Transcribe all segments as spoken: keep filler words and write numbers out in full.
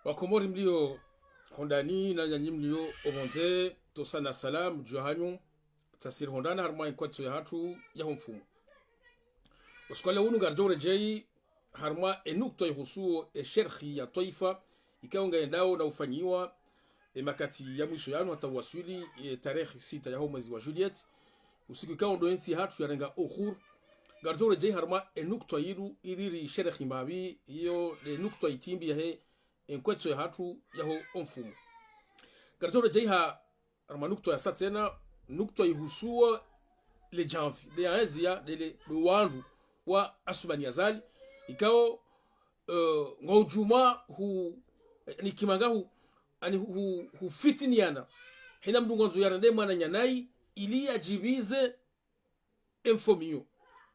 Wakomori mlio hondani na nyanyi mlio opvondze, ntsontsaha salam dju hanyu, tsasiri hondana harumwa enkwatso yahatru yaho mfumo. Usiku wa leo unu ngaridjo uredjeyi harumwa enukta ihusuo esherhi ya twaifa, ikao ngayendao na ufanyiwa emakati ya mwiso yanu hata uwaswili etarehi sita yaho mwezi wa juillet, usiku ikao ndo entsi yahatru yarenga uhuru. Ngaridjo uredjeyi harumwa enukta inu ili risherhi mbapvi iyo le nukta itimbi yahe enkwatso yahatru yaho omfumo. Ngaridjo uredjeyi ha harumwa nukta yasa tsena, nukta ihusuo le djamvi, le anziya, le, le, le wandru wa Assoumani Azali, ikao, eh, ngwadjuma hu, eh, ni kimanga hu, ani hu, hu, hufitiniana. Hena mndru ngwandzo yarende mwananya nayi, ili yadjipvize emfumo iyo.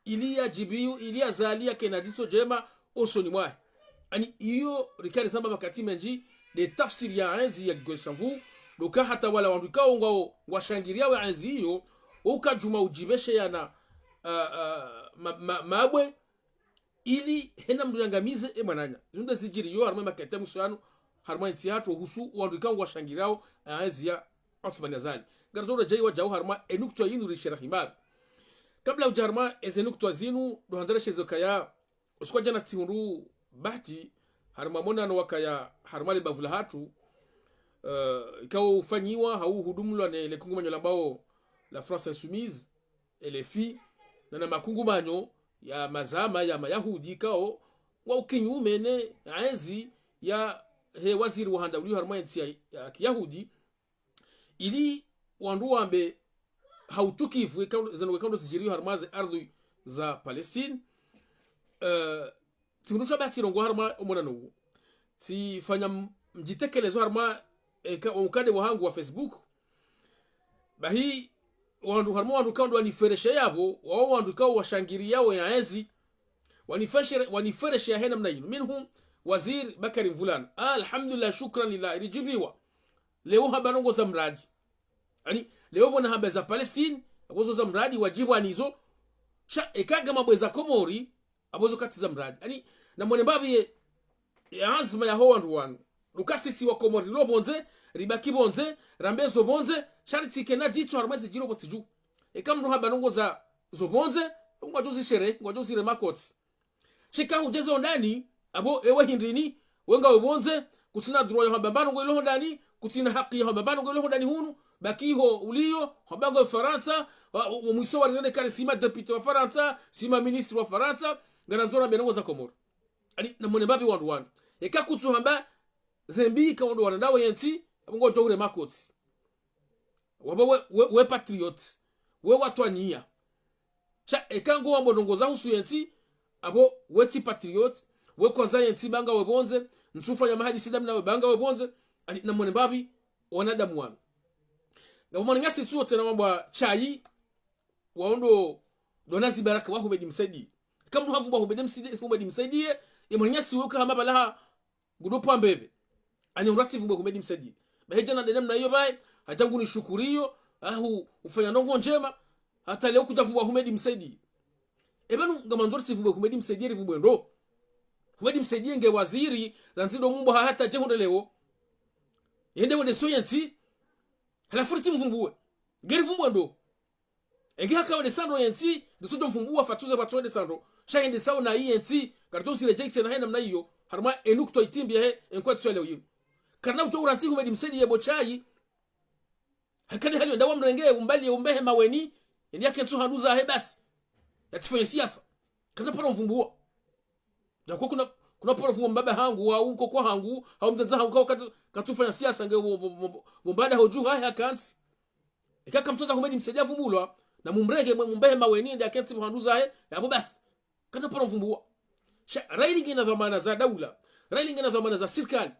Ili yadjipviwe, ili Azali yakena diso ndjema osoni mwahe. Ani iyo rikali zamba makati mendji, nde tafsiri ya anziya kigwesa mvu, ndo uka hata wala wandru ikao ngwao ngwashangiriao anziya iyo, uka djuma udjipvesheana, ah, ah, ma, ma, mabwe, ili hena mndru yangamize emwananya. Izo nde zidjiriyo harumwa emakati ya mwiso yanu, harumwa entsi yahatru, uhusu wandru ikao ngwashangiriao anziya Assoumani Azali. Ngaridjo uredjeyi wadjau harumwa enukta inu risherhi mbapvi. Kabla udja harumwa eze nukta zinu, ndo handza risheze ukaya, usiku wa djana tsihundru bahati, harumwa monano wakaya harumwa le bavu lahatru, eh, ikao ufanyiwa hau uhudumulwa ne le kungumanyo lambwao la France Insoumise, L F I, na na makungumanyo ya mazama ya Mayahudi ikao ngwao kinyume ne anziya he waziri wa handa ulio harumwa entsi ya, ya Kiyahudi, ili wandru wambe ha utukivu, eka, zeno ikao ndo zidjiriyo harumwa ze ardhwi za Palestine. Eh, tsihundru sha bahati rongoa harumwa omonano uwo. Tsifanya m, mdjitekelezo harumwa, eka, ukande wahangu wa Facebook. Bahi, wandru harumwa wandru ikao ndo waniferesha yapvo, wao wandru ikao washangiriyao yaenzi, wanifereshe, waniferesha yahe namna inu. Minhum Waziri Bakari Mvulana. Alhamdulillah, shukran lillah, iridjibiwa. Leo hamba ndrongoo za mradi. Ani, leo pvona hamba za Palestine, apvo zo za mradi, wadjibwa nizo. Sha, eka ngamambwe za Komori, apvo zo katsi za mradi. Ani, namwone mbapvi ye, ye anzma yaho wandru wanu. Luka sisi wa Komori rilo pvondze, ribaki pvondze, rambe zo pvondze, sha ritsike na dzitso harumwa zidjiriyo pvo ntsi dju. Eka mndru hamba ndrongoo za zo pvondze, ngwadjo zisherehi, ngwadjo zirema kotsi. Sha eka hudjeza hondani, apvo ewe hindrini, we ngawe pvondze, kutsina droit ya hamba ndrongoo ilo hondani, kutsina haki ya hamba ndrongoo ilo hondani hunu, baki iho uliyo, hamba ngawe Farantsa, wa, wa, mwiso warirende kari si ma député wa Farantsa, si ma ministre wa Farantsa, ngarandzo rambe ndrongoo za Komori. Ani, namwone mbapvi wandru wanu. Eka kutsu hamba zembi ikao ndo wanandawe yentsi, apvo ngwadjo urema kotsi. Wamba we, we, we patriote, we watwaniya. Sha, eka ngo wambo ndrongoo za husu yentsi, apvo we tsi patriote, we kwandza yentsi ba ngawe pvondze, ntsu fanya mahadisi damu nawe ba ngawe pvondze, ani, namwone mbapvi wanadamu wanu. Ngapvo mwananyasi tsuo tsena wambwa Chayi, wao ndo, ndo wana zibaraka wa Houmed Msaidie. Eka mndru havumbwa Houmed Msaidie, Houmed Msaidie, ye mwananyasi uka hama pvalaha, ngudo pvwa mbepve. Ani ura tsivumbwe Houmed Msaidie. Bahi djana nde namna iyo bahi, hadja ngunishukuriyo, ahu, ufanya ndrongoo ndjema, hata leo kudjavumbwa Houmed Msaidie. Eba nu ngamandzo ritsivumbwe Houmed Msaidie rivumbwe ndo. Houmed Msaidie nge waziri, randzi ndo mumbwa ha hata dje hondre leo. Yende wende so yentsi, halafu ritsimvumbuwe. Nge rivumbwe ndo. Enge haka wende sando yentsi, nditsudjo mvumbuwa fatuze pvatsu wende sando. Sha yende sawo na yentsi, ngaridjo ziredjeyi tsena he namna iyo, harumwa enukta itimbi yahe, enkwatso ya leo yinu. Karina udjo urantsi Houmed Msaidie ye bo Chayi, hakane hali wenda wamrenge, umbali, umbehe maweni, yende yakentsi handru zahe basi. Yatsifanye siasa. Karina paro mvumbuwa. Djako kuna, kuna paro mvumbuwa mbaba hangu, wa uko kwa hangu, hau mdzadze hangu, kwa katu, katufanya siasa nge wo, wo, wo, wo mbada ho dju hahe hakantsi. Eka kamtsondza Houmed Msaidie avumbulwa, na mumrenge mwe mumbehe maweni yende yakentsi handru zahe, yapvo basi. Karina paro mvumbuwa. Sha, rayili ngena dhwamana za daula, rayili ngena dhwamana za sirikali,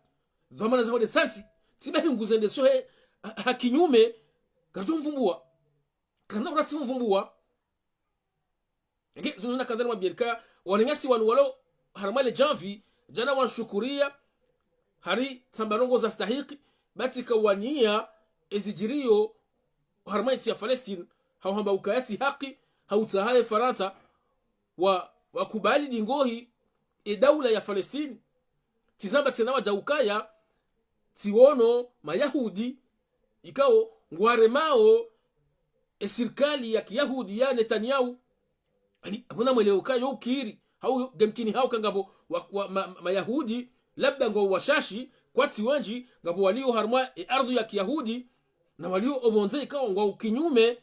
dhwamana za hode santsi, tsi bahi nguzende so he, ha, ha kinyume, ngaridjo mvumbuwa. Karina uratsi mvumbuwa. Enge, zinu zina kandza nimwambiyeni ka, wananyasi wanu walo, harumwa le djamvi, djana wanshukuriya, hari tsamba ndrongoo za stahiki, ba tsi ka waniya ezidjiriyo, harumwa entsi ya Palestine, hau hamba ukaya tsi haki, hau tsaha ye Farantsa, wa, wakubali dingohi, e daula ya Palestine, tsi zamba tsena wadja ukaya, tsiwono Mayahudi ikao ngwaremao e sirikali ya kiyahudi ya Netanyahu. Ani, apvo namwelewe uka yo ukiri, hau yo, ngemkini hau ka ngapvo wa, wa, ma, Mayahudi, labda ngwao washashi, kwatsi wendji, ngapvo walio harumwa e ardhu ya kiyahudi, na walio opvondze ikao ngwao kinyume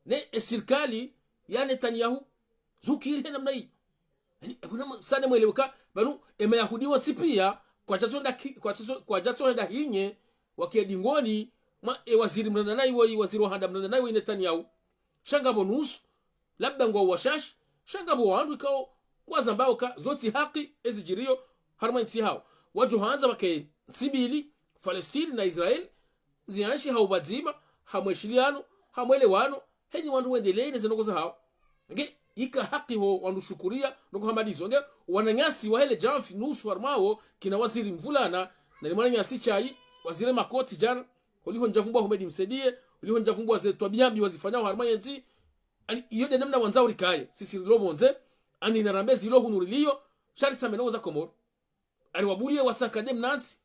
ne e sirikali ya Netanyahu. Zo ukiri he namna iyi. Ani, apvo namwe, sa namwelewe uka, pvanu, e Mayahudi wontsi pia, kwadjatso henda ki, kwadjatso, kwadjatso henda hinye, wake dingoni mwa e waziri mrandanayi woyi, waziri wa handa mrandanayi woyi Netanyahu. Sha ngapvo nusu, labda ngwao washashi, sha ngapvo wandru ikao ngwazambao ka zo tsi haki ezidjiriyo harumwa entsi hawo. Wadjo handza wake ntsi mbili, Palestine na Israel, zienshi ha upvadzima, ha mweshiliano, ha mwelewano, heni wandru wendelee ne ze ndrongoo zahawo. Nge, ika haki ho wandru shukuriya ndrongoo hama ndizo. Nge, wananyasi wahe le djamvi nusu harumwawo, kina waziri Mvulana, na ni mwananyasi Chayi, waziri Makoti djana, holiho ndjavumbwa Humedi Msaidiye, holiho ndjavumbwa ze twabiya mbi wazifanyao harumwa yentsi. Ani, iyo nde namna wandzao rikaye, sisi rilo pvondze, ani narambe zilo hunu riliyo, sha ritsambe ndrongoo za Komoro. Ari wabuliye wasaka nde mnantsi,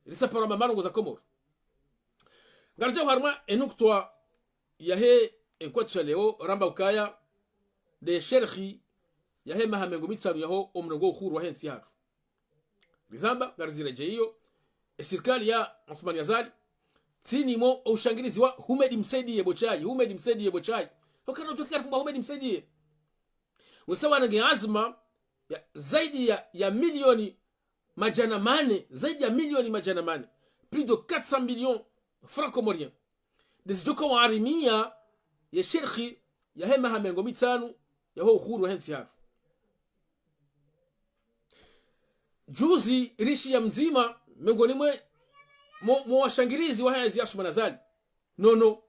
risa paro mama ndrongoo za Komoro. Ngaridjao harumwa e nuktwa yahe e nkwatsu ya leo, ramba ukaya nde sherhi yahe maha mengo mitsanu yaho o mrengo uhuru wahe ntsi hatru. Rizamba, ngariziredjeyi iyo, e sirikali ya Othman Azali, tsini mo o ushangirizi wa Humedi Msaidiye bo Chayi, Humedi Msaidiye bo Chayi. Hokana udjo kikari fumba Humedi Msaidiye. Wesa wana nge azma ya zaidi ya, ya milioni madjana mane, zaidi ya milioni madjana mane, plus de quatre cents millions francs comoriens. Ndezi djoka waharimiya ye sherhi yahe maha mengo mitsanu yaho uhuru wahe ntsi hatru. Juzi rishiya mdzima mengoni mwe mo, mo washangirizi wahe ezi ya Othman Azali. Nono.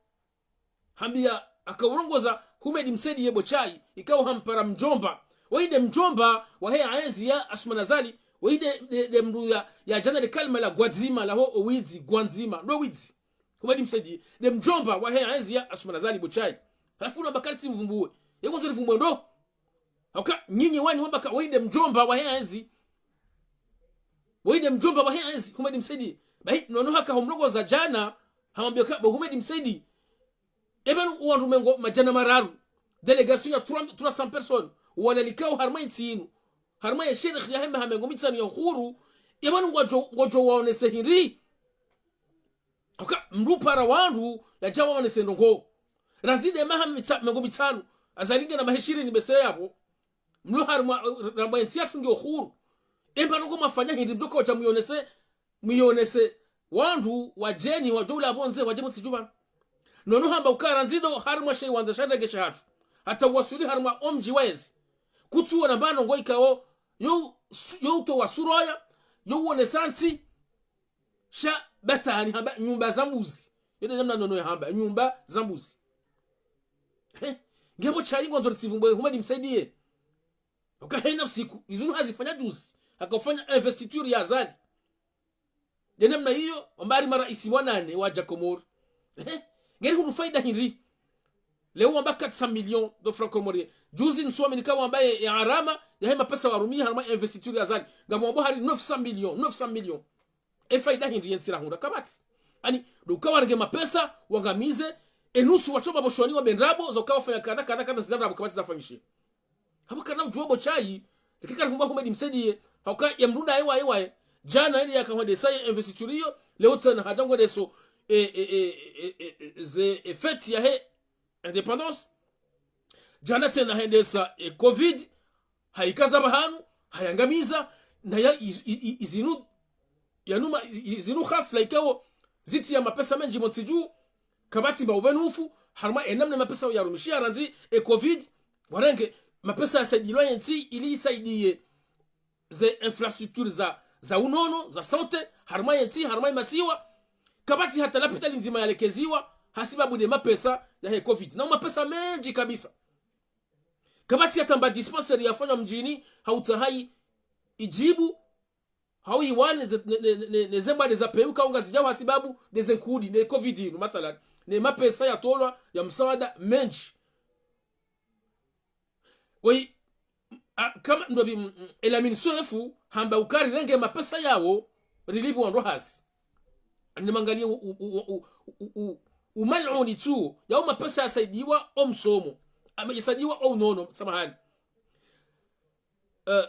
Hambiya akaurongoza Humedi Msaidiye bo Chayi, ikao hampara mdjomba. Woyi nde mdjomba wahe ezi ya Othman Azali, woyi nde, nde, nde mndru ya, yadjana le kalima la gwadzima, laho o widzi, gwadzima, ndo widzi. Humedi Msaidiye, nde mdjomba wahe ezi ya Othman Azali bo Chayi. Halafu uno bakari tsi mvumbuwe. Yeko ndzo rivumbuwe ndo. Hauka, nyinyi wanyu wamba ka, woyi nde mdjomba wahe ezi. Woyi nde mdjomba wahe ezi, Humedi Msaidiye. Bahi, nono haka humrongoza djana, hamwambiya ka, bo Humedi Msaidiye. Eba nu wandru mengo madjana mararu. Délégation ya trois, trois cents personnes. Walalikao harumwa yentsi inu. Harumwa ye sherhi yahe maha mengo mitsanu ya uhuru. Eba nu ngwadjo, ngwadjo waonese hindri. Hauka, mndru para wandru yadja waonese ndrongoo. Randzi nde maha mitsa, mengo mitsanu. Azali nge na maha ishirini bese yapvo. Mlo harumwa, ramba yentsi yatru ngiyo huru. Emba ndrongoo mwafanya hindri mdjoka wadja mwionese, mwionese wandru wadjeni wadjo ula pvondze wadje mutsi djupvanu. Nono hamba ukaya randzi ndo harumwa she iwandza sha ndege shahatru. Hata uwasuli harumwa o mdji wa ezi. Kutsuona mbano ngo ikao, yo, yo utowa sura ya, yo uonesa ntsi, sha batani hamba nyumba za mbuzi. Yo nde namna nono yahamba, nyumba za mbuzi. He, nge bo Chayi ngwandzo ritsivumbwe Humedi Msaidiye. Hauka hena usiku, izinu hazifanya juzi, haka ufanya investiture ya Azali. Nde namna iyo, wamba ari maraisi wanane wadja Komoro. He, ngeri hunu faida hindri. Leo wamba quatre cents millions de francs comoriens. Juzi ntsu waminika wamba ye, ye gharama yahe mapesa warumiya harumwa investiture ya Azali. Ngamwambo hari neuf cents millions, neuf cents millions. E faida hindri yentsi rahundra kapvatsi. Ani, ndo uka warenge mapesa, wangamize, e nusu watso maboshoni wambe ndrabo, zo uka wafanya kadha, kadha, kadha, zila ndrabo kapvatsi zafanyishe. Hapvo kana udjuwa bo Chayi, reke karivumbwa Humedi Msaidiye, hauka ye mndru ndaye waye waye. Djana ili yaka hwendesa ye investiture iyo, leo tsena hadja ngwendeso, e, e, ze, e, fête yahe indépendance. Djana tsena hendesa, e, covid, hayikaza pvahanu, hayangamiza, na ya iz-, i-, i-, izinu, yanuma, i-, izinu hafla ikao, zitriya mapesa mendji mo ntsi dju, kapvatsi mba ubenufu, harumwa e namna mapesa yarumishiha randzi, e covid, warenge, mapesa yasaidilwa yentsi, ili isaidiye ze infrastructure za, za unono, za santé, harumwa yentsi, harumwa yemasiwa. Kapvatsi hata lapitali ndzima yalekeziwa, hasibabu nde mapesa yahe covid. Na mapesa mendji kabisa. Kapvatsi hata mba dispensaire yafanywa mdjini, hautsaha yi, idjibu, hau iwane ze, ne, ne, ne, ne zembwa nde za pewu kaunga zidjawo hasibabu nde ze nkudi, ne covid inu, mathalan. Ne mapesa yatolwa, ya msaada, mendji. Woyi, a, kama ndo bi, mm, mm, Elamine Sefu, hamba uka rirenge mapesa yawo, rilipve wandru hazi. Ani mwangalie u, u, u, u, u, u, umaluni tu, yao mapesa yasaidiwa o msomo. Ama yasaidiwa o unono, samahani. Eh,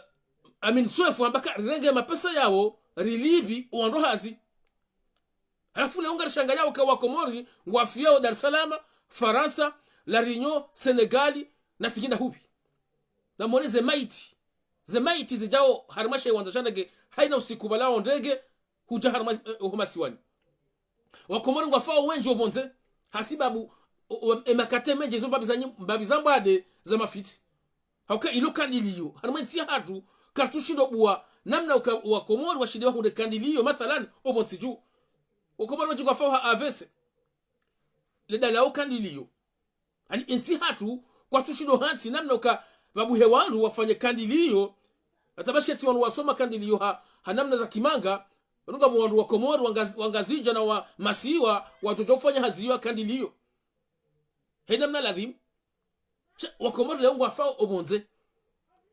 Amin Soefo hamba ka rirenge mapesa yao, rilipve wandru hazi. Halafu leo ngarishangayao ka Wakomori ngwafiyao Dar es Salaam, Farantsa, La Réunion, Sénégal, na tsi nginda hupvi. Namone ze maiti. Ze maiti zidjao harimwa she iwandza sha ndege, haina usiku pvala o ndege, hudja harimwa, eh, ho masiwani. Wakomori ngwafao wendji opvondze, hasibabu, o, o, e makati mendji, izo mbapvi za nyi-, mbapvi za mbwade za mafitsi. Hauka ilo kandilio, harimwa entsi yahatru, kartsushindo buwa, namna uka Wakomori washinde wahundre kandilio, mathalan, opvontsi dju. Wakomori wendji ngwafao ha A V C. Ledala o kandilio. Ani entsi yahatru, kwatsushindo hantsi namna uka pvabuhe wandru wafanye kandilio, hata bashiketsi wandru wasoma kandilio ha, ha namna za kimanga, wanu ngapvo wandru Wakomori, wangaz-, wangazidja na wa masiwa, watsodjo ufanya hazi iyo ya kandilio. He namna ladhimu. Sha, Wakomori leo ngwafao opvondze.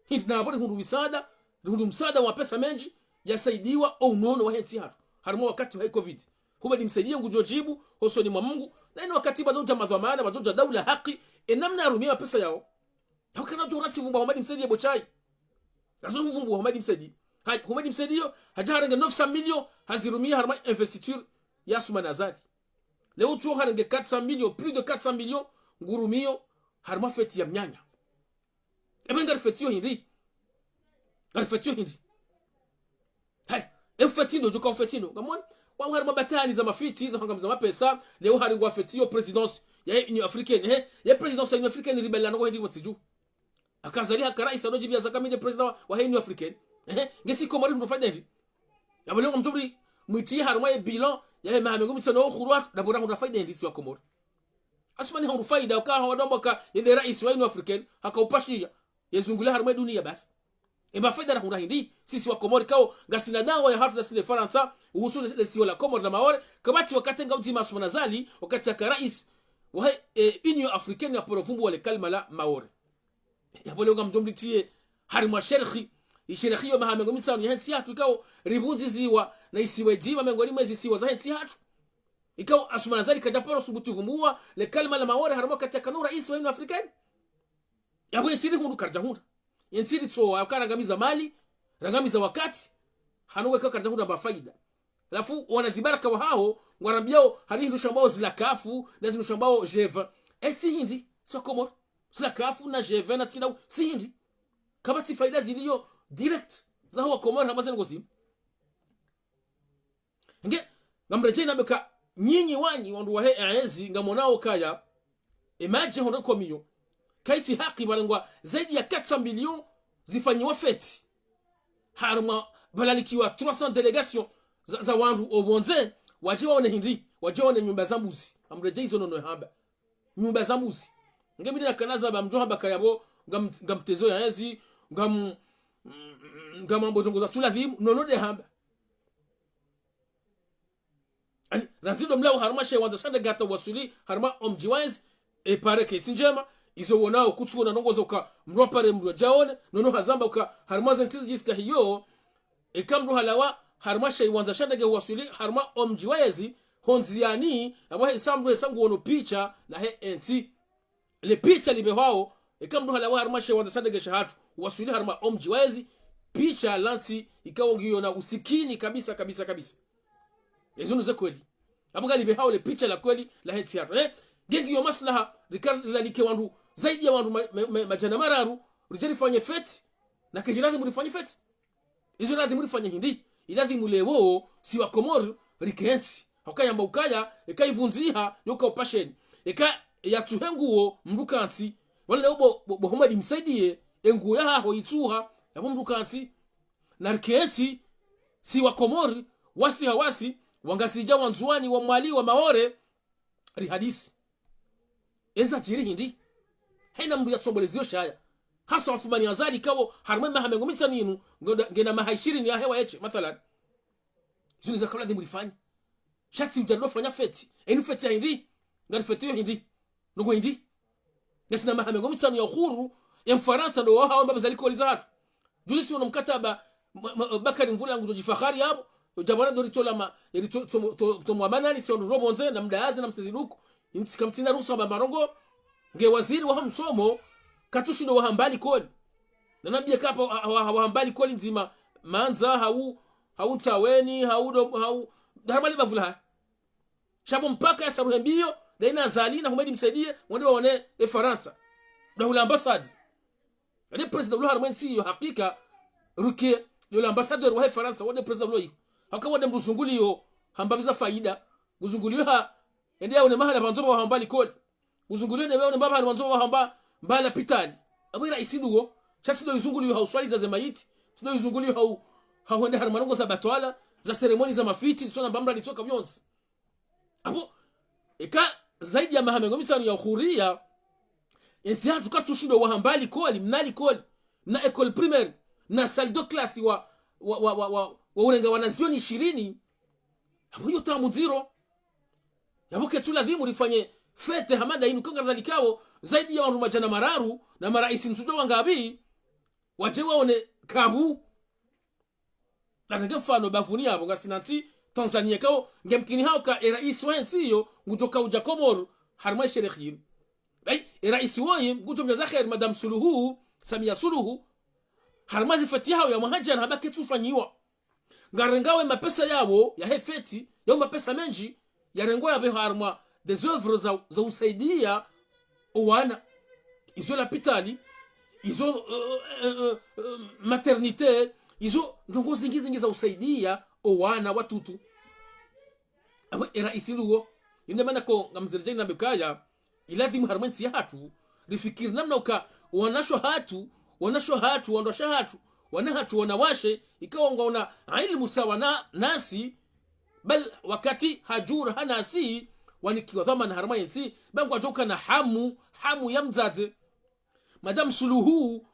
Hindri na apvo rihundru misaada, rihundru msaada wa mapesa mendji, yasaidiwa o unono wahe ntsi yahatru. Harimwa wakati wahe covid. Humadi Msaidie ngudjo djibu, hosoni mwa Mungu, na inu wakati pvatsodja madhwamana, pvatsodja daula haki, e namna yarumia mapesa yao. Hauka nadjo ratsi vumbuwa Humadi Msaidie bo chai. Kazo vumbuwa Humadi Msaidie. Hai, Humadi Msaidie yo, hadja harenge neuf cent millions, hazirumia harimwa investiture ya Assoumani Azali. Leo tsuo harenge quatre cent millions, plus de quatre cent millions, ngurumio, harimwa feti ya mnyanya. Ebe ngarifetiyo hindri? Ngarifetiyo hindri? Hai, e feti ndo, djuka feti ndo. Ngamwona? Wa harimwa batani za mafitsi, za hangamiza mapesa, leo hari ngwafetiyo présidence ya Union Africaine, he? Ye présidence ya Union Africaine ribela noko hindri pvontsi dju. Aka Azali haka raisi, ado djibia zaka mi nde président wa, wa Union Africaine. Ehe, ngasi Komori hundru faida hindri? Yapvo leo ngamdjo mri, mwitiye harimwa ye bilan, yahe maha mengo mitsanu ya uhuru wahatru, ndapvo rahundra faida hindri si Wakomori? Assoumani hahundru faida, uka hawadamba ka, ye nde raisi wa Union Africaine, haka upashiya, ye zungula harimwa ye dunia basi. Eba faida rahundra hindri, sisi Wakomori kao, ngasina dawa yahatru na sile Farantsa, uhusu le, le siwa la Komori na Maore, kapvatsi wakati ngaudzima Assoumani Azali, wakati yaka raisi, wahe, e, Union Africaine yapvo rovumbuwa le kalima la Maore. Yapvo leo ngamdjo mritiye harimwa sherhi, i sherhi yo maha mengo mitsanu yahe ntsi yahatru ikao ripvundziziwa na isiwa idzima mengoni mwa ezisiwa zahe ntsi yahatru. Ikao Assoumani Azali kadjaparo subutu vumbuwa le kalima la Maore harimwa wakati yakana uraisi wa Union Africaine. Yapvo entsi rihundru karidjahundra. Entsi ritsowa, yaka rangamiza mali, rangamiza wakati, hanu weka karidjahundra mba faida. Halafu, wana zibaraka wahaho, ngwarambiao, hari hindru shambao zila kafu, na zindru shambao G vingt. E si hindri, si Wakomori. Zila kafu na G vingt na tsi nginda u, si hindri. Kapvatsi faida ziliyo direct, zaho Wakomori hama zinu ngozi. Nge, ngamredjei nambe ka, nyinyi wanyu, wandru wahe E A S, ngamwonao kaya, e madje hondro komiyo. Kaitsi haki pvalengwa zaidi ya quatre cents millions zifanyiwa feti. Harumwa pvalalikiwa trois cents délégations za, za wandru opvondze, wadje waone hindri, wadje waone nyumba za mbuzi. Ngamredjei izo nono hamba. Nyumba za mbuzi. Nge mi nde nakana zaba mdjo hamba kaya pvo, ngam, ngamtezo ya ezi, ngam, ngam ambo ndrongo zatsu ladhimu, nono nde hamba. Ani, randzi ndo mlawo harumwa she iwandza sha ndege hata waswili harumwa omdji wa ezi, e pare kaitsi ndjema, izo wonao kutsuona ndrongo zoka mdru wa pare mdru yadjaone, nono hazamba uka harumwa ze ntsi zidjistahiyo, eka mdru halawa harumwa she iwandza sha ndege waswili harumwa omdji wa ezi, hondziyani, apvo hesa mdru hesa nguono picha na he entsi. Le picha lipvehwao, eka mdru halawa harumwa she iwandza sha ndege shahatru, waswili harumwa omdji wa ezi, picha la ntsi ikao ngiyo na usikini kabisa, kabisa, kabisa. Ezo ndo ze kweli. Apvo ngalipvehao le picha la kweli la he ntsi yahatru. Eh? Nge ngiyo maslaha, rika rilalike wandru, zaidi ya wandru ma, ma, ma, madjana mararu, ridje rifanye feti, na kaidji ladhimu rifanye feti. Izo ladhimu rifanye hindri, iladhimu leo, si Wakomori, rikentsi. Hauka yamba ukaya, eka ivundziha, yoka upasheni. Eka yatsuhe nguo, mdru kantsi. Wale leo bo, bo, bo Humadi Msaidie, e nguo yahaho itsuha, yapvo mdru kantsi. Na rikentsi, si Wakomori, wasi ha wasi, Wangazidja, Wandzuwani, Wamwali, Wamaore, rihadisi. Eza djiri hindri. Haina mdru yatsomboleziyo shaya. Haswa Assoumani Azali ikao harumwa e maha mengo mitsanu yinu, ngonda, ngena maha ishirini yahe waeshe, mathalan. Zinu zaka ladhimu rifanye. Sha tsi udja ndo fanya feti. Enu feti ya hindri. Ngarifetiyo hindri. Ndrongo hindri. Ngasina maha mengo mitsanu ya uhuru, ya Mfarantsa ndo wahawo mbapvi za likoli zahatru. Juzi tsiwono mkataba, ma, ma, Bakari Mvula ngudjo djifahari yapvo, Udja pvwana ndo ritolama, eri to, to, to, to mwamanani, si wandru ropvondze, na mdayaze, na mseziduku, intsi kamtsina ruhusa wamba marongo, nge waziri waho msomo, katsushindo wahamba likoli. Na nambiye kapvo, wa, wa, wahamba likoli ndzima, Mandza, hau, hau Ntsaweni, hau do, hau, harumwa le bavu lahe. Sha pvo mpaka yasaruhe mbiyo, daina Azali na Houmed Msaidié, wende waone e Farantsa. Dahula ambassade. Ade président ulo harumwa entsi iyo hakika, Ruquier, yo le ambassadeur wahe Farantsa, wende président ulo iyo. Haka wende mndru zunguliyo, hamba pvi za faida. Nguzunguliyo ha, ende yaone mahala pvandzo pvwa hamba likoli. Nguzunguliyo ne yaone mahala pvandzo pvwa hamba mbala pitali. Apvo e raisi ndo uwo, sha tsi ndo yizunguliyo ha uswaliza ze mayiti, tsi ndo yizunguliyo ha u, ha hwenda harumwa ndrongo za batwala, za seremoni za mafitsi, tsona mbamra litsoka pvyontsi. Apvo, eka zaidi ya maha mengo mitsanu ya uhuriya, entsi yahatru katsushindo wahamba likoli, mna likoli, mna école primaire, mna salle de classe wa, wa, wa, wa, wa, wa urenga wanazioni ishirini, apvo iyo tabu ndziro. Yapvo ketsu ladhimu rifanye fête hama nda inu, kangaradhalikawo, zaidi ya wandru madjana mararu, na maraisi ntsudjuwa wangapvi, wadje waone kapvu. Ndarenge mfano bapvuni yapvo ngasina ntsi Tanzania ikao, ngemkini hauka e raisi wahe ntsi iyo, ngudjoka udja Komoro, harumwa e sherehe yinu. Bahi, e raisi woyi, ngudjomdjaza kheri Madame Suluhu, Samia Suluhu, harumwa ze fête yahawo ya mwaha djana hamba ketsufanyiwa. Ngarengawo e mapesa yawo, yahe fête, yawo mapesa mendji, yarengwa yapvehwa harumwa des œuvres za, za usaidia owana. Izo lapitali, izo, eh, eh, eh, eh, maternité, izo ndrongo zindji zindji za usaidia owana watutu. Apvo e raisi ndo uwo, inde mana ko ngamzeredjeni nambe ukaya, iladhimu harumwa entsi yahatru, rifikiri namna uka wanashe wahatru, wanashe wahatru, wandru washe wahatru, wana hatru, wanawashe, ikao ngwaona ilimu sawa na, nasi, bal wakati hadjura ha nasi, wanikiwa dhwamana harumwa entsi, ba ngwadjoka na hamu, hamu ya mdzadze. Madame Suluhu,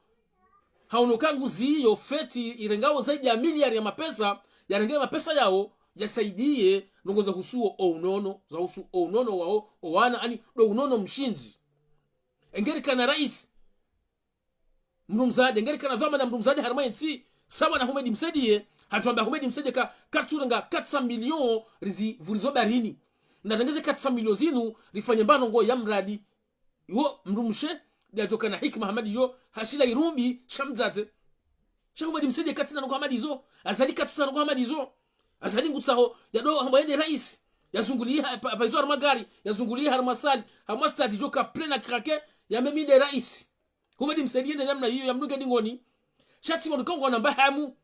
haono uka nguziyo fête irengawo zaidi ya miliari ya mapesa, yarenge mapesa yawo, yasaidie ndrongo zahusuo o unono, zahusu o unono wawo, owana, ani ndo unono mshindzi. Engeri kana raisi, mndru mdzadze, engeri kana dhwamana mndru mdzadze harumwa entsi, sawa na Houmed Msaidié, hadjwamba Houmed Msaidié ka, katsurenga quatre cents millions rizipvurizo baharini. Narenge ze quatre cents millions zinu, rifanye mbandrongo ya mradi. Iwo mndru mshe, nde yadjoka na hikima hama ndiyo, hashila irumbi sha mdzadze. Sha Houmed Msaidié katsina ndrongo hama ndizo, Azali katsutsina ndrongo hama ndizo. Azali ngutsaho, yado hamba yende raisi, yazunguliha, pa, pvwa izo harumwa gari, yazunguliha harumwa salle, harumwa stade djoka plein à craquer, yambe mi nde raisi. Houmed Msaidié yende namna iyo, yamdunge dingoni. Sha tsi wandru ikao ngwaona mba hamu.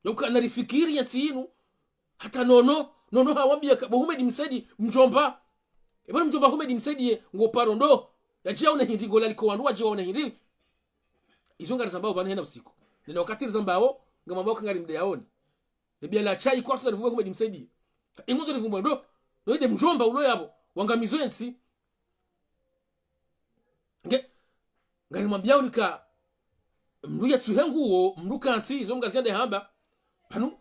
Yauka narifikiri yentsi yinu. Hata nono, nono hawambiya ka, bo Houmed Msaidié, mdjomba. Eba ni mdjomba Houmed Msaidié, ngo paro ndo. Yadje yaone hindri, ngo laliko wandru wadje waone hindri. Izo ngarizambao pvanu hena usiku. Nena wakati rizambao, ngamambao ka ngari mde yaone. Nebiya la chai kwatsu za rivumwe Houmed Msaidié. Ingo ndo rivumwe ndo. Ndo inde mdjomba ulo yapvo, wangamizo entsi. Nge, ngarimwambiyao nika, mndru yatsuhe nguo, mndru kantsi, izo mngaziyande hamba. Pvanu,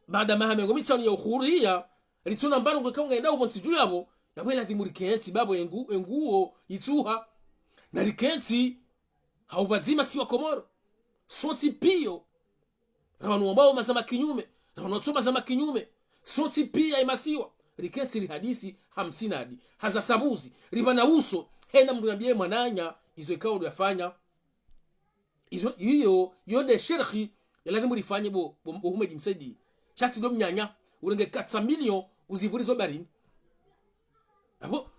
baada maha mengo mitsanu ya uhuriya, ritsona mbandrongo ikao ngayendao pvontsi dju yapvo, yapvo iladhimu rikentsi, bapvo engu, enguo, itsuha. Na rikentsi, ha upvadzima si Wakomoro. Sontsi piya. Ra wanu wambao mazama kinyume, ra wanu watso mazama kinyume. Sontsi piya emasiwa, rikentsi rihadisi ha msinadi, haza sabuzi, ripvana uso, hena mndru yambiye mwananya, izo ikao ndo yafanya. Izo, iyo, iyo nde sherehe, yaladhimu rifanye bo, bo, bo Houmed Msaidié. Sha tsi ndo mnyanya, urenge quatre cents millions, uzipvurizo baharini. Apvo,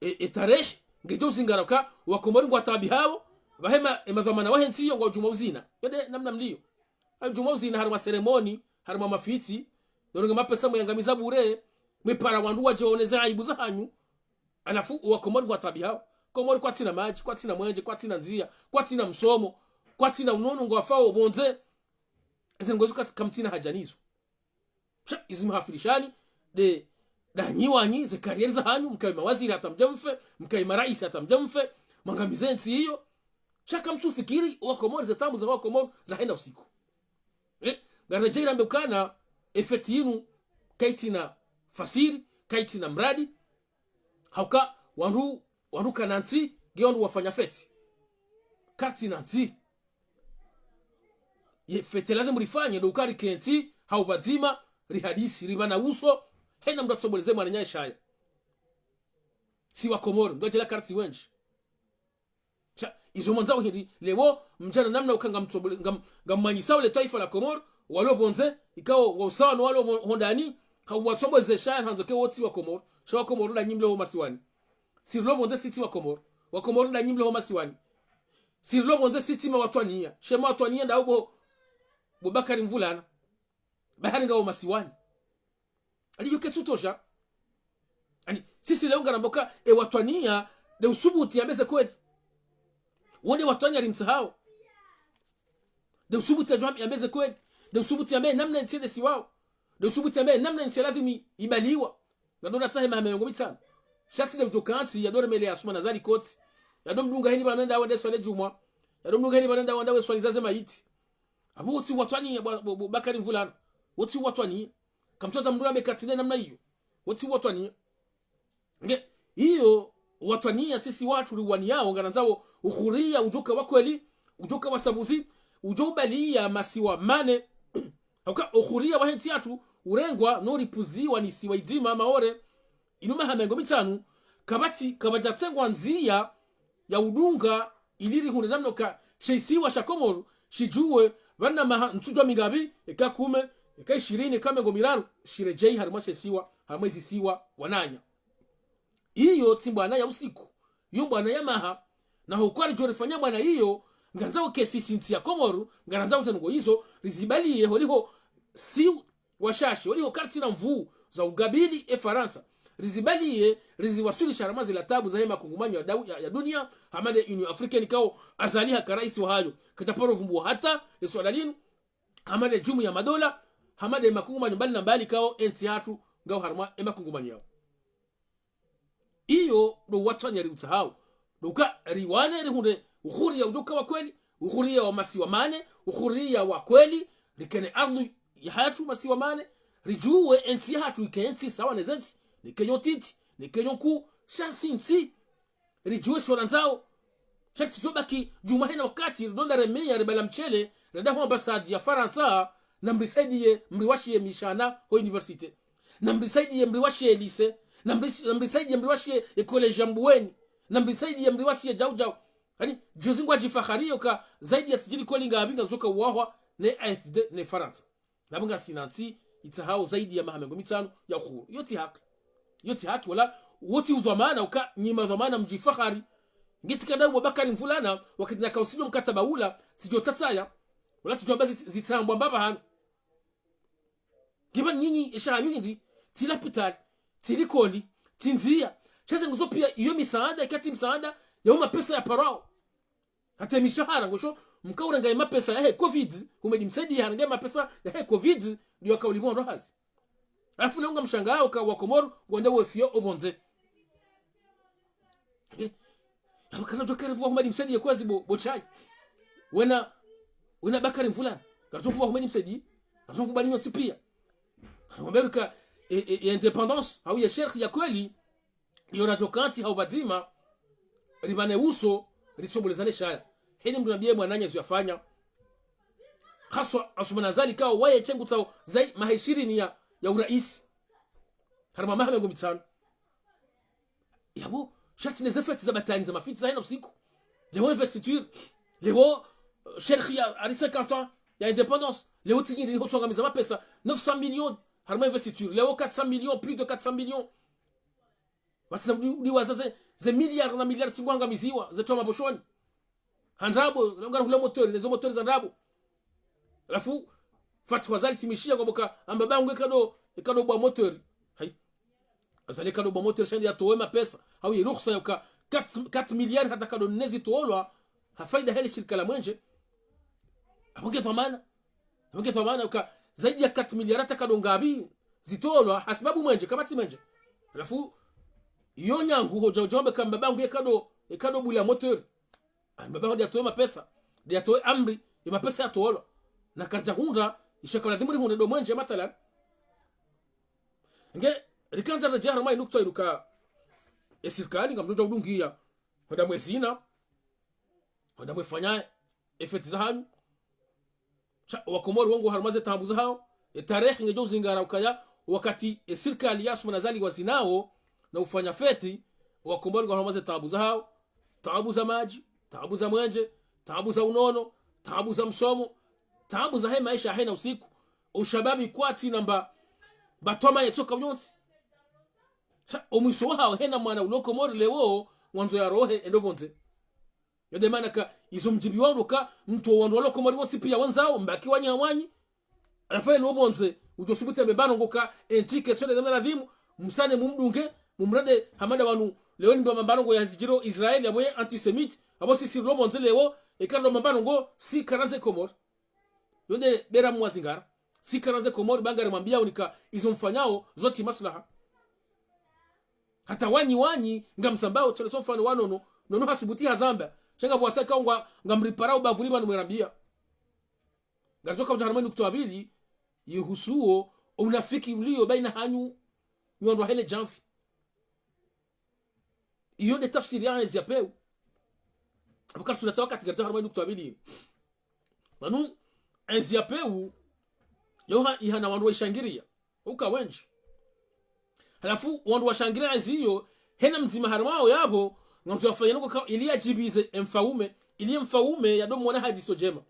e, e tarehi, ngedjo uzingara uka, Wakomori ngwataabihao, pvahema, emadhwamana wahe ntsi iyo ngwadjuma uzina. Iyo nde namna mliyo. Adjuma uzina harumwa seremoni, harumwa mafitsi, noronge mapesa mwayangamiza bure, mwipara wandru wadje waone ze aibu zahanyu. Halafu, Wakomori ngwataabihao. Komori kwatsina madji, kwatsina mwenje, kwatsina ndziya, kwatsina msomo, kwatsina unono ngwafao pvondze. Ezi ndrongo izo kasi kamtsina haja nizo. Sha, izo mhafirishani, nde, ndanyi wanyi, ze carrière zahanyu, mkaye mawaziri hata mdje mfe, mkaye maraisi hata mdje mfe, mwangamize ntsi iyo. Sha kamtsufikiri, Wakomori, ze taabu za Wakomori, zahenda usiku. Eh, ngaridjo irambe ukana, e fête yinu, kayitsina fasiri, kayitsina mradi, hauka, wandru, wandru kana ntsi, nge wandru wafanya fête. Karitsina ntsi. Ye fête ladhimu rifanye, ndo uka rikentsi, ha upvadzima, rihadisi, ripvana uso, hena mndru atsoboleze mwananya eshaya. Si Wakomori, mndru adjela kartsi wendji. Sha, izo mwandzao hindri, leo, mdjana namna uka ngamtsobole-, ngam-, ngammanyisao le twaifa la Komori, walo pvondze, ikao, wa usawa no walo mo-, hondani, ha watsoboleze shaya handzo ke wo tsi Wakomori, sha Wakomori nda nyi mle ho masiwani. Si rilo pvondze si tsi Wakomori, Wakomori nda nyi mle ho masiwani. Si rilo pvondze si tsi mawatwaniya, she mawatwaniya nda ubo, bo Bakari Mvulana. Bahari ngawo masiwani. Ali yo ketsu tosha. Ani, sisi leo ngaramba uka, e watwaniya, nde usubuti yambe ze kweli. Wo nde watwaniya rimtsahao. Nde usubuti yadjo yambe ze kweli. Nde usubuti yambe namna ntsi yende siwao. Nde usubuti yambe namna ntsi ladhimi ibaliwa. Ngado natsahe maha mengo mitsanu. Sha tsi nde udjo kantsi, yado remele ya Assoumani Azali koti. Yado mdunga heni pvanu nda wende swali djumwa. Yado mdunga heni pvanu nda wende we swali zaze mayiti. Apvo wo tsi watwaniya, bo, bo, bo Bakari Mvulana. Wo tsi watwaniya. Kamtsotsa mndru yambe katsi nde namna iyo. Wo tsi watwaniya. Nge, iyo watwaniya sisi watru riwaniyao ngarandzao uhuriya udjoka wa kweli, udjoka wa sabuzi, udjo ubaliya masiwa mane. Hauka uhuriya wahe ntsi yatru urengwa no ripvuziwa ni siwa idzima Maore. Inu maha mengo mitsanu, kapvatsi, kapvadjatsengwa ndziya ya udunga ili rihundre namna uka she isiwa sha Komori shidjuwe pvanu maha ntsudjuwa mingapvi, eka kume, eka ishirini, eka mengo miraru, shiredjeyi harimwa she isiwa, harimwa ezisiwa wananya. Iyo tsi mbwana ya usiku, iyo mbwana ya maha, na ho kwari djo rifanya mbwana iyo, ngarandzao ke sisi ntsi ya Komori, ngarandzao ze ndrongoo izo, rizibaliye holiho si washashi, waliho kartsi na nvuu za ugabili e Farantsa. Rizibaliye, riziwaswilisha harimwa zila tabu zahe makungumanyo ya dau-, ya, ya duniya, hama nde Union Africaine ikao Azali haka raisi wahayo. Kadjaparo vumbuwa hata, le swala linu, hama nde Jumuiya ya Madola, hama nde makungumanyo mbali na mbali ikao entsi yatru ngayo harimwa e makungumanyo yawo. Iyo ndo watwaniya riutsahao. Ndo uka riwane rihundre uhuriya udjoka wa kweli, uhuriya wa masiwa mane, uhuriya wa kweli, rikene ardhwi yahatru masiwa mane, ridjuwe entsi yahatru ike ntsi sawa ne zentsi, nike yo ntiti, nike yo nkuu, sha si ntsi, ridjuwe sho randzao. Sha ritsidjo baki djumwa hena wakati, rido nda remeya, ribala mshele, renda ho ambassade ya Farantsa, na mrisaidiye, mriwashiye mishana ho université. Na mrisaidiye mriwashiye lycée. Na mris-, na mrisaidiye mriwashiye e collège ya Mbuweni. Na mrisaidiye mriwashiye djau djau. Yaani, juzi ngwadjifahariyo ka zaidi ya tsi djiri likoli ngapvi ngazoka uwahwa ne A F D ne Farantsa. Napvo ngasina ntsi itsahao zaidi ya maha mengo mitsanu ya uhuru. Iyo tsi haki. Iyo tsi haki, wala wo tsi udhwamana uka nyi madhwamana mdjifahari. Nge tsi kanda ubo Bakari Mvulana, wakati naka usinyo mkataba ula, tsidjo tsatsaya. Wala tsidjo amba zi-, zitsambwa mbapvi hanu. Nge pvanu nyinyi, esha hanyu hindri, tsi lapitali, tsi likoli, tsi ndziya. Sha ze nguzo piya, iyo misaada, ikatsi misaada, yawo mapesa ya parao. Hata mishahara, ngosho, mka urenga ye mapesa yahe covid, Humedi Msaidie harenga ye mapesa yahe covid, ndiyo yaka ulipvo ndo hazi. Halafu leo ngamshangao ka Wakomori, ngwende wefiyo opvondze. Eh, yamba kana djo kere vuwa Humedi Msaidie kwezi bo, bo chai. Wena, wena Bakari Mvulana. Karidjo vuwa Humedi Msaidie. Karidjo vuwa ninyo tsi piya. Karidjo mbeli ka, e, e, e indépendance, hau ye sheria ya kweli, iyo radjo kantsi hau pvadzima, ripvane uso, ritsobolezane shaya. Heni mndru nambiye mwananya zo yafanya. Haswa Assoumani Azali kao waye shengu tsao zaidi maha ishirini ya, ya uraisi. Harimwa maha mengo mitsanu. Yapvo, sha tsi ne ze fêtes za batani za mafiti za hena usiku. Leo investiture. Leo, euh, sheria ya, ari cinquante ans ya indépendance. Leo tsi nyindri ni ho tswangamiza mapesa. Neuf cents millions. Harimwa investiture. Leo quatre cents millions, plus de quatre cents millions. Basi za udi, udi waza ze, ze milliards na milliards tsi ngwangamiziwa. Ze twa maposhoni. Ha ndrabo, leo ngari hula moteur, ne zo moteur za ndrabo. Halafu, Fatou Azali tsi mwishiya ngwambo ka, amba bangu ekado, ekado bwa moteur. Hayi. Azali ekado bwa moteur sha nde yatowe mapesa. Hau ye ruhusa ya uka quatre, quatre milliards hata kado nne zitolwa, ha faida hele shirika la mwenje. Apvo nge dhwamana. Apvo nge dhwamana uka zaidi ya quatre milliards hata kado ngapvi zitolwa, ha sababu mwenje, kapvatsi mwenje. Halafu, iyo nyangu hodja, hodja wambe ka amba bangu ekado, ekado bula moteur. Ani mbaba ho nde yatowe mapesa, nde yatowe amri, ye mapesa yatolwa. Na karidja hundra, isha ka ladhimu rihundre ndo mwenje mathalan. Nge, rikandza redjeya harumwa inukta iluka, e sirikali, ngamdjo udungiya, hwenda mwezina, hwenda mwefanya, e fêtes za hanyu. Sha, Wakomori wo ngo harumwa ze taabu zahao, E tarehi ngedjo uzingara ukaya, wakati e sirikali ya Assoumani Azali wazinao, na ufanya feti, wakomori ngwahamaze taabu zahao, taabu za madji, taabu za mwenje, taabu za unono, taabu za msomo, taabu zahe maesha ya hena usiku, ushababi kwatsi namba, batwama yetsoka unyonzi. Sha, omwiso wahao hena mwana ulo Komori leo, ngwandzo yarohe, ende opvondze. Yo nde mana ka, izo mdjibiwa ndo ka, mtru wandru walo Komori wontsi pia wandzao, mbaki wanyi ha wanyi. Halafu yelo opvondze, udjo subuti yambe mbano ngo ka, entsi ketsi yo nde namna ladhimu, msane mumdunge, mumrende hama nda wanu, leo ni mba mbano ngo ya zidjiro Israel, yapvo ye antisémite, apvo sisi rilo opvondze leo, eka rilo mbano ngo, si karandze Komori. Yo nde bera mwazingara. Si karandze Komori ba ngari mwambia unika izo mfanyao, zo tsi maslaha. Hata wanyi wanyi, ngamzambao, tsele so mfano wa Nono, Nono hasubuti hazamba. Sha ngapvo wasaya ngwa, ngamriparao bapvuni pvanu mwerambia. Ngaridjo ka udja harumwa nukta ya pvili, yihusuo, unafiki ulio, baina hanyu, nyi wandru wa hele djamvi. Iyo nde tafsiri ya ezi ya pewu. Apvo karitsutsaha wakati ngaridja harumwa nukta ya pvili. Pvanu, ezi ya pewu, yo ha, ihana wandru waishangiria. Uka wendji. Halafu, wandru washangiria ezi iyo, hena mdzima harumwa wo yapvo, ngamtsu wafanya noko ka, ili yadjibize emfaume, ili emfaume yado mwona hadziso ndjema.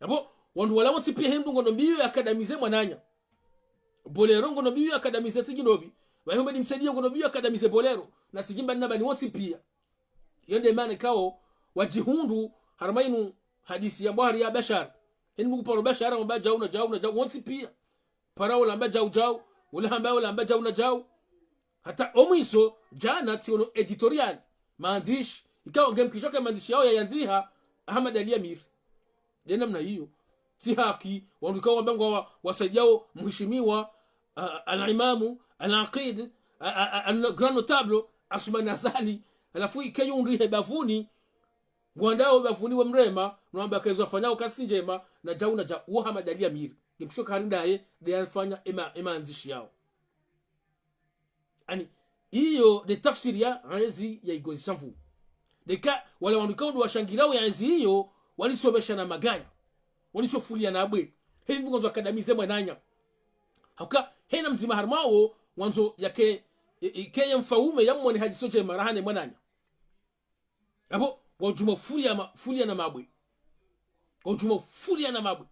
Yapvo, wandru wala wontsi pia hindru ngondo mbiyo yakadamize mwananya. Bolero ngondo mbiyo yakadamize tsidji ndopvi. Pvahe Houmed Msaidié ngondo mbiyo yakadamize Bolero. Na tsidji mbani na mbani wontsi pia. Iyo nde mana kao, wadjihundru, harumwa inu hadisi yambwa hari ya Bashar. Heni Mungu paro Bashar, wamba djau na djau na djau, wontsi pia. Para ola hamba djau djau, ola hamba, ola hamba djau na djau. Hata omwiso, djana tsiono editorial. Mandzishi, ikao ngemkisho ke mandzishi yao yayandziha, Ahmed Ali Amir. Nde namna iyo. Tsi haki, wandru ikao wamba ngwa wa, wasaidiao mheshimiwa, a, a, al-imamu, al-aqid, a, a, a, al-grand notable, Assoumani Azali. Halafu ike yundri he bapvuni, ngwandao bapvuni we mrema, no wamba ka ezo wafanyao katsi ndjema, na djau na djau, uwo Ahmed Ali Amir. Ngemkisho ka hari ndaye, nde yafanya ema, emandzishi yao. Yaani, iyo nde tafsiri ya ezi ya Igozi Shamvu. Ndeka, wala wandru ikao ndo washangirao ya ezi iyo, walisobesha na magaya. Walisofulia na bwe. Heni Mungu ndzo akadamize mwananya. Hauka, hena mdzima harumwa wo, wandzo yake, e, e, keye mfaume ya mwone hadziso ndjema rahana mwananya. Apvo, ngwadjuma ufulia ma, fulia na mabwe. Ngwadjuma ufulia na mabwe.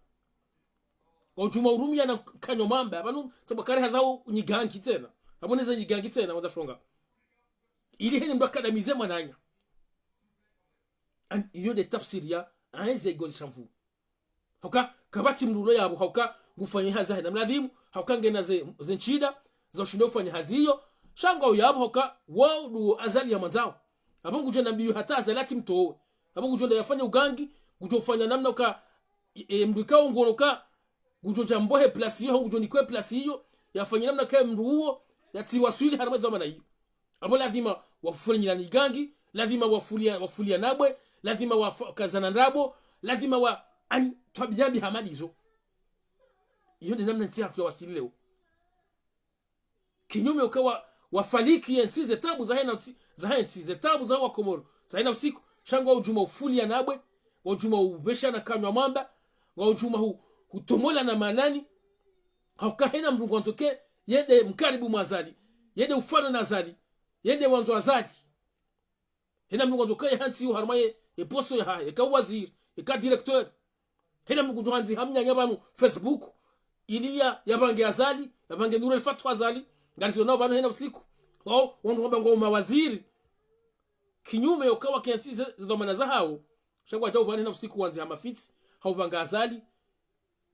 Ngwadjuma urumia na kanyo mamba. Pvanu, sabu kari hazao nyigangi tsena. Apvo neze nyigangi tsena, wandza shonga. Ili heni mndru akadamize mwananya. An, iyo nde tafsiri ya, ezi ya Igozi Shamvu. Hauka, kapvatsi mndru ulo yapvo, hauka, ngufanya hazi hahe namna ladhimu, hauka ngena ze, ze nshida, za ushinde ufanya hazi iyo, sha ngwao yapvo, hauka, wao ndo Azali ya mwandzao. Apvo ngudjo na mbiyo hata Azali atsi mtowe. Apvo ngudjo nda yafanye ugangi, ngudjo ufanya namna uka, e, e, mndru ikao nguono ka, ngudjo djambohe plasi iyo, hau ngudjo nikwe plasi iyo, yafanye namna kaye mndru uwo, yatsi waswili harumwa dhwamana iyo. Apvo ladhima wafuliana nyigangi, ladhima wafulia, wafulia na bwe, ladhima wafa, kazana ndrabo, ladhima wa, yaani, twabiya mbi hama ndizo. Iyo nde namna ntsi yahatru yawasili leo. Kinyume uka wa, wafaliki yentsi ze taabu za hena ntsi, za hentsi, ze taabu za wakomori, za hena usiku, sha ngwadjuma ufulia na bwe, ngwadjuma ubesha na kanyo mamba, ngwadjuma hu, hutomola na manani, hauka hena mndru ngwandzo ke, yende mkaribu mwa Azali, yende ufano na Azali, yende wandzo Azali. Hena mndru ngwandzo kaye hantsi yo harumwa ye, ye poste yahahe, eka waziri, eka directeur. Hena mndru ngudjo handzi ha mnyanya pvanu Facebook, ili ya, yapvange Azali, yapvange Nour El Fath Azali, ngalizo nao pvanu hena usiku. Wao, wandru wamba ngwao mawaziri. Kinyume yo ka wakentsi ze, ze dhwamana zahao, sha ngwadjao pvanu hena usiku wandzi ha mafitsi, haupvanga Azali,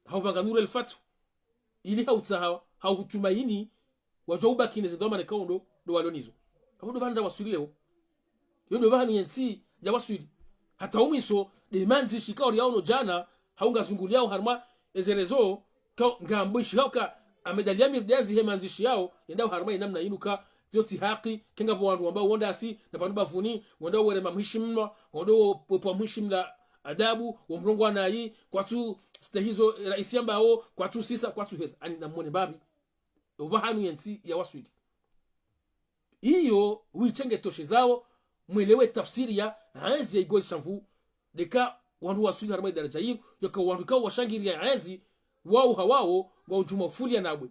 haupvanga Nour El Fath, ili hautsaha, hautumaini, wadjo ubaki ne ze dhwamana ikao ndo, ndo walo nizo. Apvo ndo pvanu nda waswili leo. Yo ndo pvanu yentsi yawaswili. Hata omwiso, nde mandzishi ikao riyaono djana, hau ngazunguliao harumwa eze réseaux, ka, ngambwishi hauka, Ahmed Ali Amir nde yandzihe mandzishi yao, yendao harumwa ye namna inu ka, iyo tsi haki, ke ngapvo wandru wambao wondasi, na pvanu bapvuni, ngwandao werema mheshimiwa, ngwandao wepvwa mheshimiwa adabu, wo mrongoo wa nayi, kwatsu stehi zo, e, raisi yambao, kwatsu sisa, kwatsu heza, yaani namwone mbapvi. Opvahanu yentsi yawaswili. Iyo, witshenge toshezao, mwelewe tafsiri ya, ezi ya Igozi Shamvu, ndeka wandru waswili harumwa ye daraja yinu, yoka wandru ikao washangiria ezi, wao ha wao, ngwa udjuma ufulia nabwe,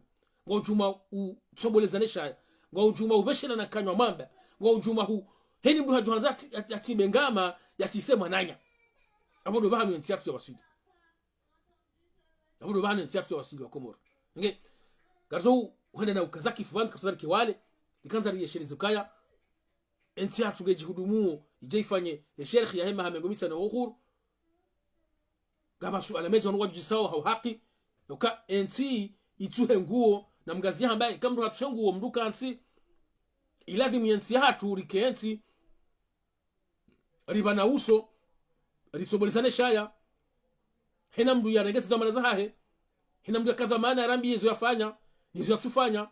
ngwa udjuma utsobolezane shaya, ngwa udjuma upveshela na kanywa mwamba, ngwa udjuma hu, heni mndru hadjo handza ati, ati, ati bengama ya sise mwananya. Abo ndo bahanu entsi yatru ya waswili. Abo ndo bahanu entsi yatru ya waswili wa Komoro. Nge, ngazo hu, hwenda na ukaza kifu pvandru, katsuzari kiwale, likandza riyesheleze ukaya, entsi yatru nge djihudumuo, idje ifanye, esherehi ya hemaha mengo mitsanu ya uhuru. Ngapvo suala mendji wanu wadjuzisao ha uhaki, yoka entsi itsuhe nguo, na mngazi ya hamba, eka mndru hatsuhe nguo, mndru kantsi, iladhimu yentsi yahatru, rike entsi, ripvana uso, ritsobolezane shaya, hena mndru yarenge ze dhwamana zahahe, hena mndru yaka dhwamana yarambiye zo yafanya, nizo yatsufanya,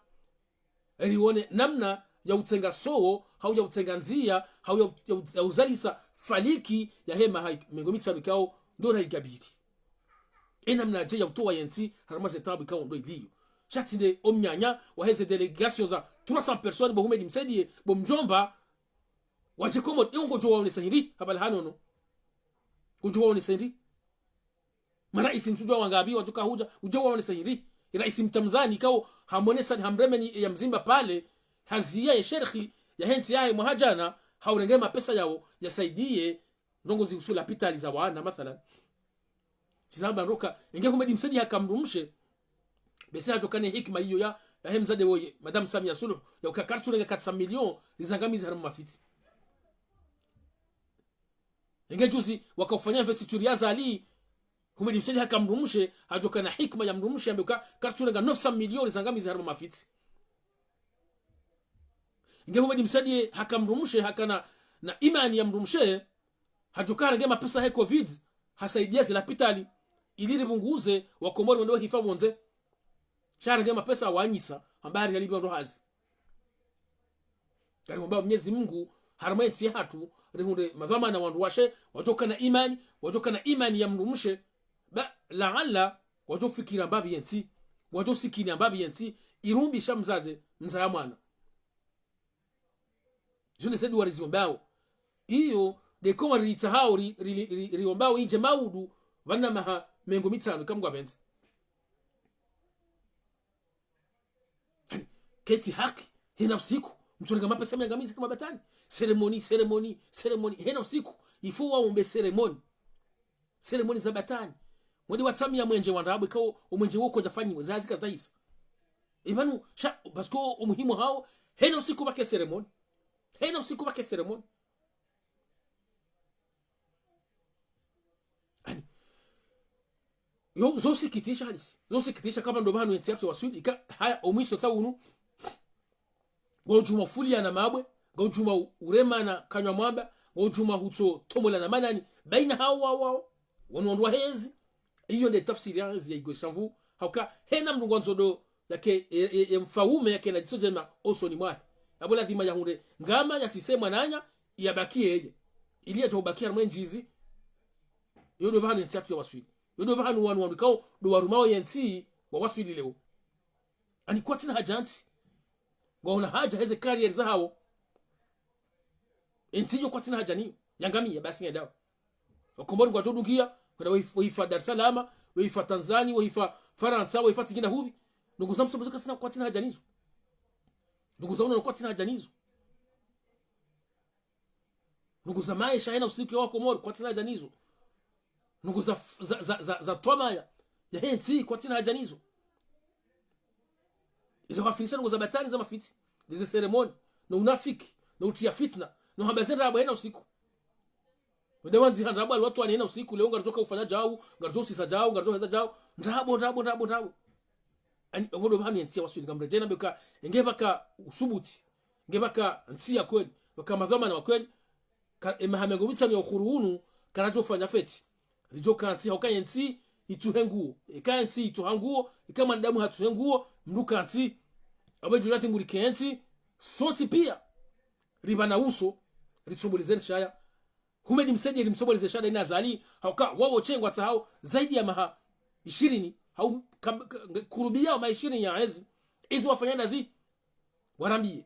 rione namna ya utsenga sowo, hau ya utsenga ndzia, hau ya, ya, ya uzalisa faliki ya hemaha mengo mitsanu ikao ndo rayigabiri. E namna dje ya utowa yentsi harumwa ze taabu ikao ndo iliyo. Sha tsi nde omnyanya waheze délégation za trois cents personnes, bo Houmed Msaidie, bo mdjomba, wadje Komoro, e ngodjo waonesa hindri, habari hanono. Ngodjo waonesa hindri. Maraisi ntsudjuwa wangapvi wadjoka hudja, udjo waonesa hindri. Raisi Mtanzania ikao hamonesa ni hamremeni ya mzimba pale, haziya ye sherehi ya hentsi yahe mwaha jana, haurenge mapesa yawo, yasaidiye ndrongoo zihusu lapitali za wana, mathalan. Tsizamba ndroka, enge Houmed Msaidie haka mdrumshe, basi hadjoka ne hikima iyo ya, ya he mdzadze woye, Madame Samia Suluhu, ya uka kartsurenga quatre cents millions, rizangamize harumwa mafitsi. Enge juzi wakaufanya investiture ya Azali, Houmed Msaidie haka mdrumshe, hadjoka na hikima ya mdrumshe, ambe uka kartsurenga neuf cents millions rizangamize harumwa mafitsi. Enge Houmed Msaidie haka mdrumshe, haka na, na imani ya mdrumshe, hadjoka harenge mapesa he covid, hasaidiya ze lapitali, ili ripvunguze wakomori wende wahifa pvondze. Sha harenge mapesa wanyisa, hamba hari yalipve wandru hazi. Ngarimomba Mwenyezi Mungu, harumwa entsi yahatru, rihundre madhwamana wandru washe, wadjoka na imani, wadjoka na imani ya mdrumshe, ba, laala, wadjofikira mbapvi yentsi, wadjosikini mbapvi yentsi, irumbi sha mdzadze, mdzaya mwana. Zinu nde ze duwa riziombao. Iyo, nde koma ritsaho, ri, ri, ri, ri, riombao indje maudu, pvanu maha mengo mitsanu, eka Mngu yapvendze. Hani, ketsi haki, hena usiku, mtsurenga mapesa muyangamize harumwa batani. Cérémonie, cérémonie, cérémonie, hena usiku, il faut waombe cérémonie. Cérémonie za batani. Mwende watsamiya mwenje wa ndrabo, ikao omwenje wo kodja fanyiwa, zazi kazahisa. Ipvanu, sha, parce que omuhimu hawo, hena usiku pvwake cérémonie. Hena usiku pvwake cérémonie. Ani, yo, zo usikitisha halisi. Zo usikitisha kamba ndo pvanu entsi yahatru waswili, ika, haya, omwiso tsa unu, ngwa udjuma ufuliyana mabwe, ngwa udjuma u-, uremana kanywa mwamba, ngwa udjuma hutso tomolana manani, baina hawo, hawo, hawo. Wanu wandru wahezi. Iyo nde tafsiri ya hezi ya igo shamvu. Hauka, hena mndru ngwandzo ndo yake, e, e, e mfaume yake na diso djema osoni mwahe. Abo lazima yahundre ngama yasise mwananya, yabaki yeye. Ili yadjo ubaki harumwa entsi izi. Yo ndo pvanu entsi yahatru ya waswili. Yo ndo pvanu wanu wandru ikao ndo warumao yentsi wa waswili leo. Ani kwatsina haja ntsi. Ngwaona haja heze carrière zahawo. Entsi iyo kwatsina haja niyo. Yangamiya basi ngendao. Wakomori ngwadjo dungiya, kwenda wahif-, wahifa Dar es Salaam, wahifa Tanzania, wahifa Farantsa, wahifa tsi ngina hupvi. Ndrongoo za msomo zo kasina kwatsina haja nizo. Ndrongoo za unono kwatsina haja nizo. Ndrongoo za maesha hena usiku ya wakomori kwatsina haja nizo. Ndrongoo za f-, za, za, za, za twamaya ya hentsi kwatsina haja nizo. Izo wafilisha ndrongoo za batani za mafitsi. Ndize cérémonie, no unafiki, no utriya fitna, no hamba ze ndrabo hena usiku. Wende wandziha ndrabo hali watwani hena usiku, leo ngaridjo ka ufanya djau, ngaridjo usisa djau, ngaridjo heza djau. Ndrabo, ndrabo, ndrabo, ndrabo. Ani, obo ndo pvanu yentsi ya waswili, ngamredjei nambe uka, enge pvwaka usubuti, enge pvwaka ntsi ya kweli, pvwaka madhwamana wa kweli, ka, emaha mengo mitsanu ya uhuru unu, karadjo fanya feti. Ridjo kantsi, hauka yentsi itsuhe nguo, eka yentsi itsuha nguo, eka mwanadamu hatsuhe nguo, mndru kantsi. Abo djulati nguri kentsi, sontsi piya, ripvana uso, ritsobolezane shaya. Houmed Msaidie rimsoboleze shada ina Azali, hauka wawo tsi ngwatsahao zaidi ya maha ishirini, hau kab-, k-, kurubia maha ishirini ya hezi, izo wafanya ndazi, warambiye.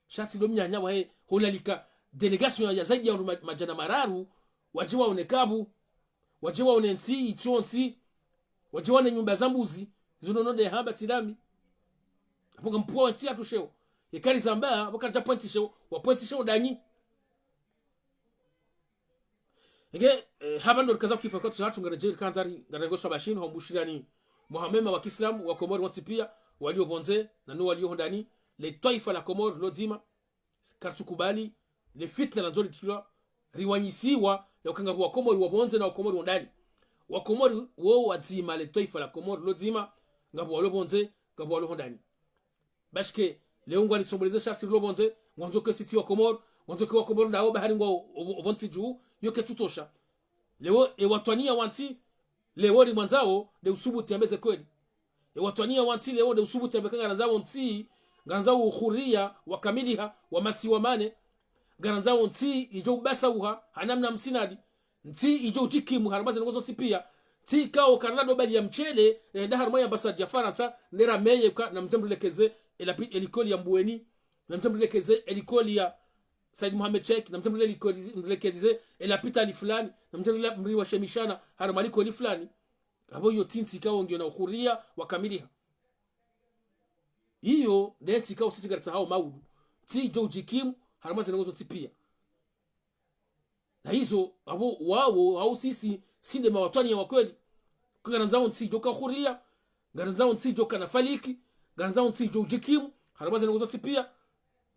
Sha tsi ndo mnyanya wahe, holalika délégation ya zaidi ya wandru ma-, madjana mararu, wadje waone kabu, wadje waone ntsi, itsontsi, wadje waone nyumba za mbuzi, Zuno no nde hamba tsi ndami. Apvo ngampvuwa wa ntsi yatru sheo. Yeka rizamba, apvo karidja pvwa ntsi sheo, wapvwa ntsi sheo ndanyi. Enge, eh, hamba ndo rikaza ukifa kwa tsu hatru ngaredjeri kandzari, ngarengosha bashinu, hambushirani. Mwaha mwema wa kiislamu, wa Komori wontsi pia, walio pvondze, na no walio hondani, le twaifa la Komori, lo dzima, karitsukubali, le fitna la ndzoli tilwa, riwanyisiwa, ya uka ngapvo wa Komori wa pvondze na wa Komori wondani. Wa Komori wo wadzima, le twaifa la Komori, lo dzima, ngapvo walio pvondze, ngapvo walio hondani. Bashike, leo ngwalitsomboleze sha sirilo pvondze, ngwandzo ke sitsi wa Komori, ngwandzo ke wa Komori ndawo bahari ngwa o-, o-, opvo ntsi dju, yo ke tsutosha. Leo, e watwaniya wa ntsi, leo ri mwandzao, nde usubuti yambe ze kweli. E watwaniya wa ntsi, leo nde usubuti yambe ka ngarandzao ntsi, ngarandzao uhuria, wa kamiliha, wa masiwa mane, ngarandzao ntsi, idjo ubasa uha, ha namna msinadi, ntsi idjo udjikimu harumwa ze ndrongoo zontsi pia. Ntsi ikao karina dobali ya mshele, eh, nda harumwa ye ambassade ya Farantsa, nera meye ka, namdje mrilekeze, e lapi-, e likoli ya Mbueni, namdje mrilekeze, e likoli ya Said Mohamed Cheikh, namdje mrile likoli, mrilekeze, e lapitali fulani, namdje mrila-, mriwashe mishana, harumwa likoli fulani. Apvo iyo tsi ntsi ikao ngiyo na uhuria, wa kamiliha. Iyo, nde ntsi ikao sisi ngaritsahao maudu. Ntsi idjo udjikimu, harumwa ze ndrongoo zontsi pia. Na izo, apvo wawo, hau sisi, si nde mawatwaniya wa kweli. Ka ngarandzao ntsi idjo ka huria, ngarandzao ntsi idjo ka na faliki, ngarandzao ntsi idjo udjikimu, harumwa ze ndrongoo zontsi pia.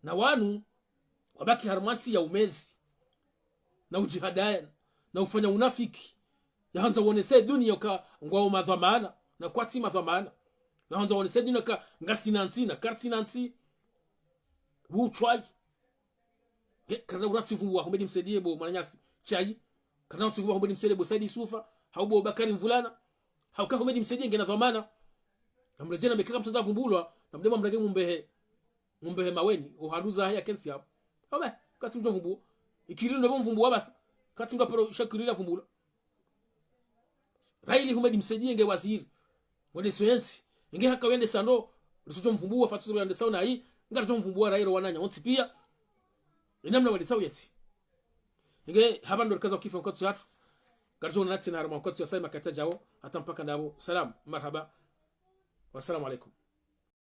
Na wanu, wabaki harumwa ntsi ya umezi. Na udjihadaya, na ufanya unafiki. Ya handza wonese dunia ka ngwao madhwamana, na kwatsi madhwamana. Na handza wonese dunia ka ngasina ntsi, na karitsina ntsi. Wu utswayi. Nge, karina uratsi vumbuwa Houmed Msaidié bo mwananyasi. Shayi. Karina uratsi vumbuwa Houmed Msaidié bo Said Issoufa. Hau bo Bakari Mvulana. Hau ka Houmed Msaidié ngena dhwamana. Namredjee nambe ka kamtsandza vumbulwa. Namdema mrenge mumbehe. Mumbehe maweni. Uhaluza haya kentsi yapvo. Awe, katsi mdjo vumbuwa. Ikiriri ndo mvumbuwa basi. Katsi mdjo paro isha kiriri ya vumbulwa. Raili Houmed Msaidié nge waziri. Ngwende soyentsi. Nge haka wende sando. Risudjo mvumbuwa fatuzo yende sauna hii. Ngaridjo mvumbuwa rairo wananya wontsi pia. Inamna wende sauyentsi. Nge hamba ndo rikaza ukifa nkotso yatru. Ngaridjo na natsi na harumwa nkotso ya saima kata djao. Hata mpaka ndapvo. Salam. Marhaba. Wassalamu alaikum.